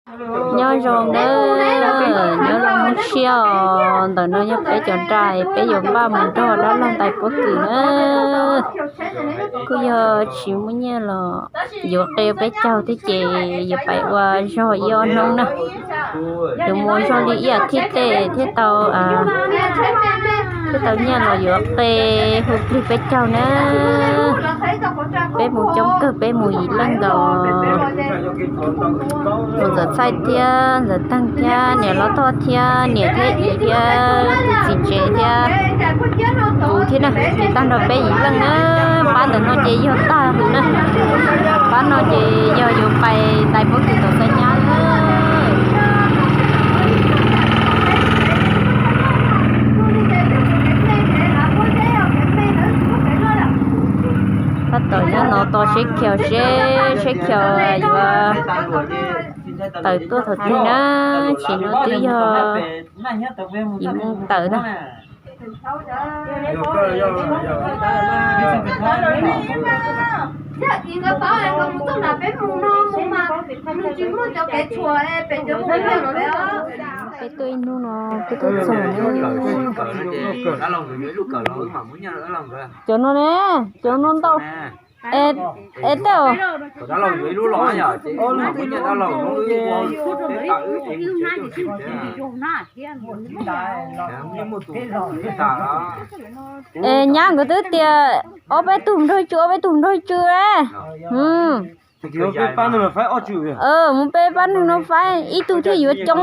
Nyob zoo nawb, nyob zoo siab os. Ntawm no yog peb cov nra, peb yuav npaj mus nrog dab laug ntais pob kws na. Kuj yog tsis muaj nyiaj los yuav qe peb caug thiab ces yuav pais ua zog ib ob hnub na. Yuav mus zog li ib as thiv tej thiaj tau, thiaj tau nyiaj los yuav qe hu plig peb caug na. Peb mus coob kawg, peb mus yim leej ntau. Mus Ntxawm Txhaij thiab Ntxawm Teeg thiab niam Los Thoj thiab niam thiab txiv thiab tus txiv tsev thiab kuv thiab na, ces tag nrho peb yim leej na. Pab ntawm no ces yog tag hwm na. Pab no ces yog yuav pais ntais pob kws tom Xab Nyab na. Tab tom nyob no tos seb khiav seb, seb khiav yuav tawm tuaj thaum twg na, tsis no twb yog yim moo tawm na. Peb tuaj ib hnub no peb tuaj txog na. Cov no ne, cov no ntau. Es tej es nyab nkawd twb tias ob peb tug nrog tsw, ob peb tug nrog tsw. Mus peb pab neeg no faib ib tug thiaj yuav coob.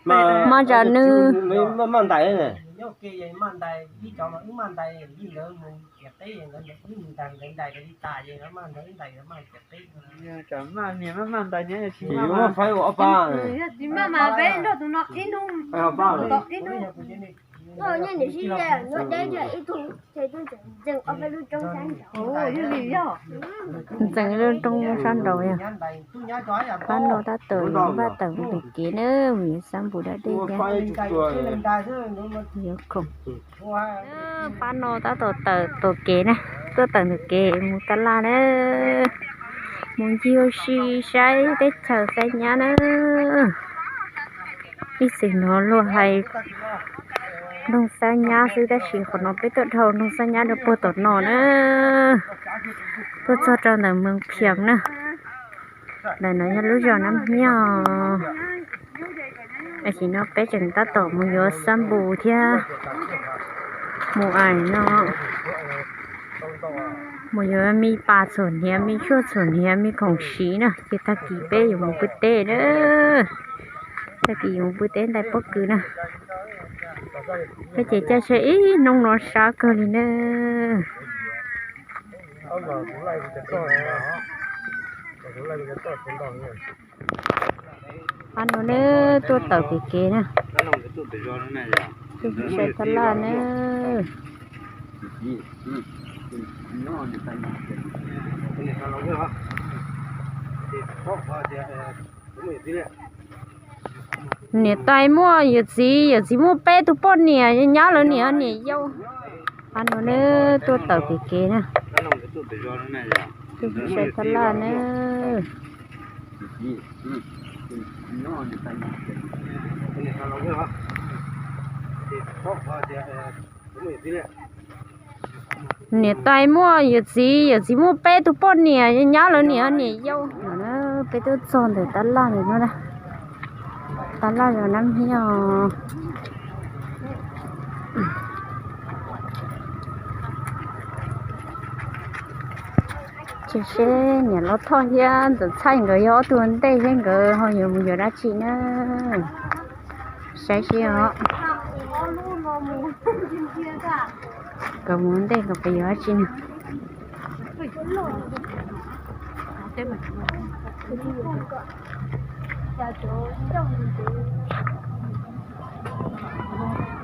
Mas tsam nws Ntxeev lub roob sab nraud yog. Pab no tab tom yuav npaj tawm mus tom kev na, mus yuav xab npum dab dej thiab. Yuav khoom. Pab no tab tom tawm tom kev na, tuaj tawm tom kev mus tab laj na. Mus ncig ua si saib teb chaws Xab Nyab na. Ib txwm no luag hais nroog Xab Nyab xwb tab sis qhov no peb tuaj dhau nroog Xab Nyab rau puag tom no na. Tuaj txog rau ntawm Moos Phiam na. Ntawm no yog lub zos Nab Nyoj. Tam sim no peb tseem tab tom mus yuav xab npum thiab mus ais no, mus yuav me pas txhuam hniav, me tshuaj txhuam hniav, me khoom siv na, ces tag kis peb yuav mus pw teb na. Tag kis yuav mus pw teb ntais pob kws na. Peb ces caij tsheb ib hnub no sab kawg li na. Pab no ne, tuaj tawm kev kev na. Tuaj pub saib tab laj na. Niam tais muaj yawm txiv, yawm txiv muaj peb tug poj niam, nyab lawv niam, niam yau. Pab no ne, tuaj tawm kev kev na. Tuaj pub saib tab laj na. Niam tais muaj yawm txiv, yawm txiv muaj peb tug poj niam, nyab lawv niam, niam yau. Peb tuaj txog ntawm tab laj ntawm no na. Tab laj zos Nab Nyoj. Ces seb niam Los Thoj thiab Ntxawm Txhaij nkawd yog ob tug ntej seb nkawd ho yuav mus yuav dab tsi na. Saib seb os. Nkawd mus ntej nkawd puas yuav dab tsi na.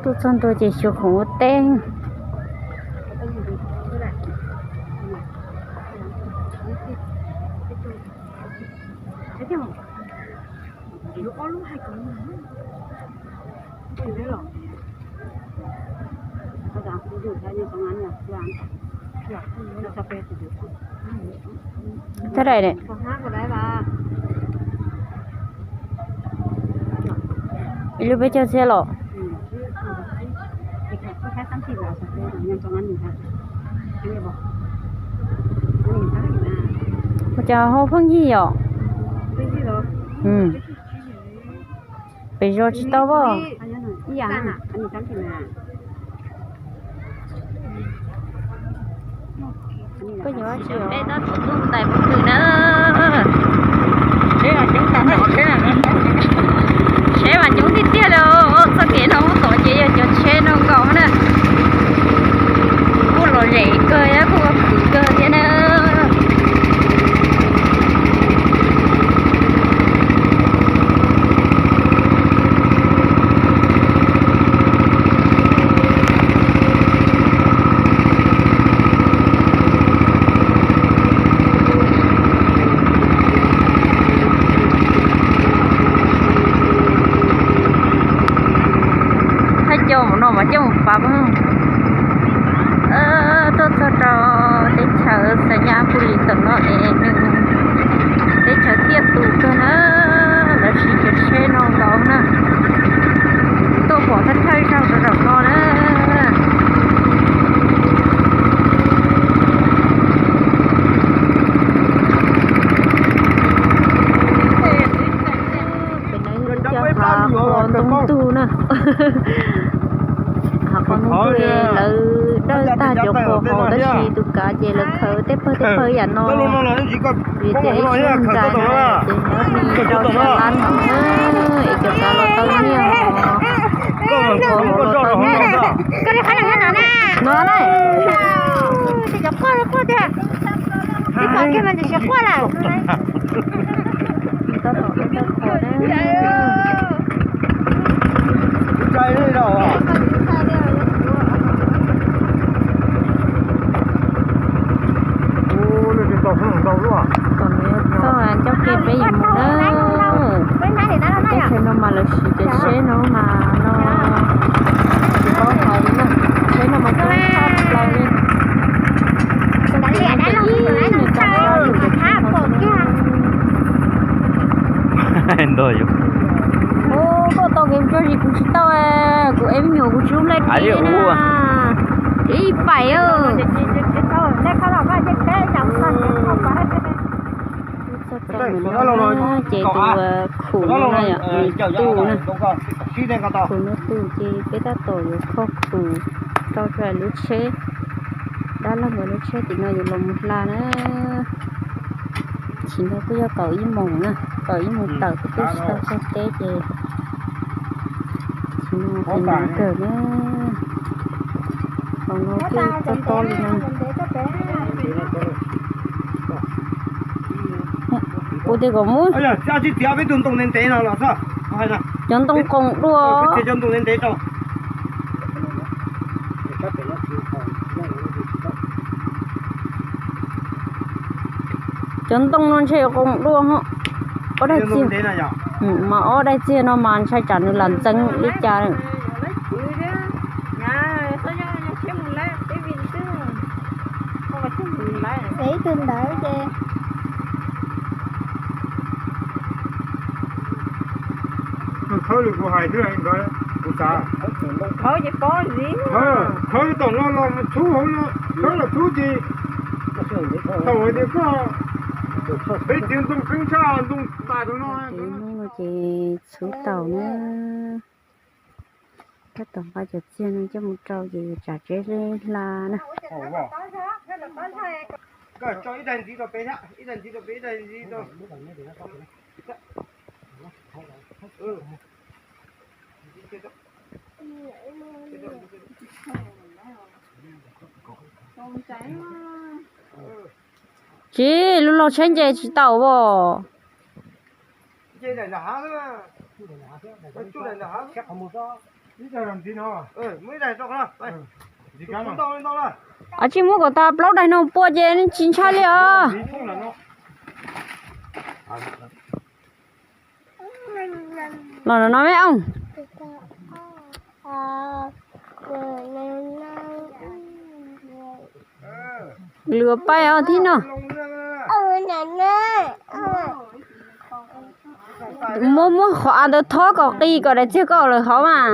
Tuaj txog ntua ces xyuas khoom ua teb. Tab dai ne. Li peb caug txhiab los? Ua cas ho pheej yig yom? Pem zos tsis tau pom. Peb tab tom tuaj ntais pob kws na. Tsheb mas coob tiag tiag li. Txoj kev no muab tom ces yog cov tsheb no nkaus na. Kuj lom zem kawg, kuj ua khwv kawg thiab na. Thaij coj mus no mas coj mus pab. Tuaj txog rau teb chaws Xav Nyab Phu Lis tom no es nws teb chaws tiaj tus kawg na, lawv siv cov tsheb no nkaus na. Tuaj pom thawj thawj zaug rau zaum no na. Pem no yog lub caij hav qhov ntoo ntug na. Hav qhov ntoo ntug lawv dawj tag cov qos hauv tab sis tus kav ces lawv khaws tej pawg tej pawg yam no. Vim tias ib xyoos ntsa no ces nyob li rau xya lab no na, es cov kav los tau nyiaj os. Qos hauv los tau nyiaj. No na. Tom no txoj ncauj ke peb yuav mus na. Teb chaws no mas lawv siv cov tsheb no mas no, tsis paub hais li na. Tsheb no mas coob tshaj plaws li. Ntog yus. Ua koj tau kev tso zis kuv tsis tau, kuv ev me nyuam kuv tsis ua nplaig kev na. Ib paim. Ces tus khum no yom, nws tu na. Khum no tu ces peb tab tom yuav kho khum rau lub tsheb, dab laug nkawd lub tsheb tim no yuav los mus hla na. Tsis no kuj yog kaum ib moos na, kaum ib moos tawm kuj tsis tau txog teb ces tsis no kawg na. Hauv no kuj tob tob li no. Kuv tias kom muab cov ntoo qoos dua. Cov ntoo no ntshe yuav qoos dua ho. Ob daim txiag, mas ob daim txiag no mas ntshai tsam nws lam ntxeev li cas. Ib tug ntawd ces khawb li kuv hais xwb, kuv xav khawb tom no los mus txhub hauv no, khawb los txhub ces thaum hais tias koj peb txiav ntoo qeeb tshaj ntoo tas rau no. Ces txhub tau na. Tab tom nqa cov txiag no coj mus rau ces yuav tsav tsheb hla na. Tsis, lub log tsheb nce tsis tau as. Ab, tsis muab kom tag plaub daim no pua ces tsis ntshai li os. Los no me oo. Lwm paib os thib no. Muab, muab qhov av ntawd thob kom qis kom daim txiag koj lawm hov mas.